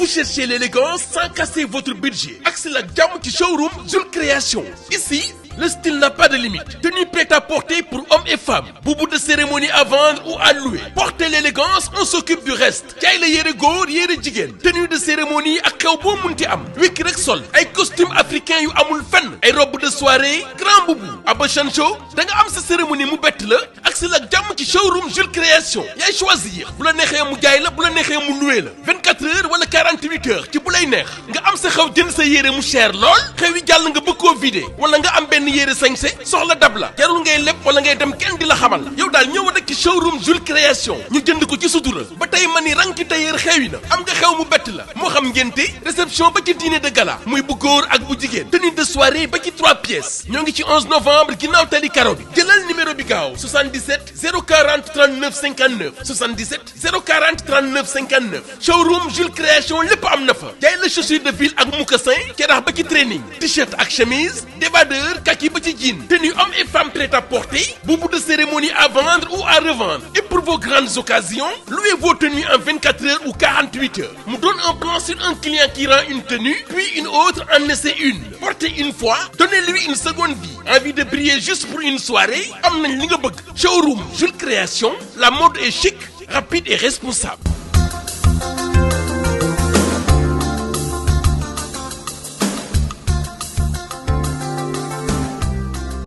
Vous cherchez l'élégance sans casser votre budget. Accès la gamme qui showroom Jules Création. Ici, le style n'a pas de limite. Tenue prête à porter pour hommes et femmes. Boubou de cérémonie à vendre ou à louer. Portez l'élégance, on s'occupe du reste. Jaay la yére góor yére jigéen. Tenue de cérémonie ak xew boo munti am. Wekk rek sol. Ay costume africain yu amul fenn. Ay robe de soirée, grand boubou. Aba Chancho, da nga am sa cérémonie mu bett la. Accès la jàmm ci showroom Jules Création. Yaay choisir. Bu la neexee mu jaay la, bu la neexee mu loué la. 24 heures wala 48 heures ci bu lay neex. Nga am sa xew jënd sa yére mu cher lool. Xew yi jàll nga bëgg koo vider. Wala nga am benn yére sañse soxla dab la jarul ngay lépp wala ngay dem kenn di la xamal yow daal ñëw rek ci showroom Jules Création ñu jënd ko ci sutura ba tey ma ni rang ci tailleur xewi na am nga xew mu bett la moo xam ngénte réception ba ci dîner de gala muy bu góor ak bu jigéen tenue de soirée ba ci 3 pièces ñoo ngi ci 11 novembre ginnaaw tali karo bi jëlal numéro bi gaaw 77 040 39 59 77 040 39 59 showroom Jules Création lépp am na fa jaay la chaussure de ville ak mocassin cerax ba ci training t-shirt ak chemise débardeur kaki ba ci jean tenue hommes et femmes prêts à porter boubou de cérémonie à vendre ou à revendre et pour vos grandes occasions louez vos tenues en 24 heures ou 48 heures mu donne un plan sur un client qui rend une tenue puis une autre en essaie une portez une fois donnez-lui une seconde vie envie de briller juste pour une soirée am nañ li nga bëgg showroom Jules Création la mode est chic rapide et responsable.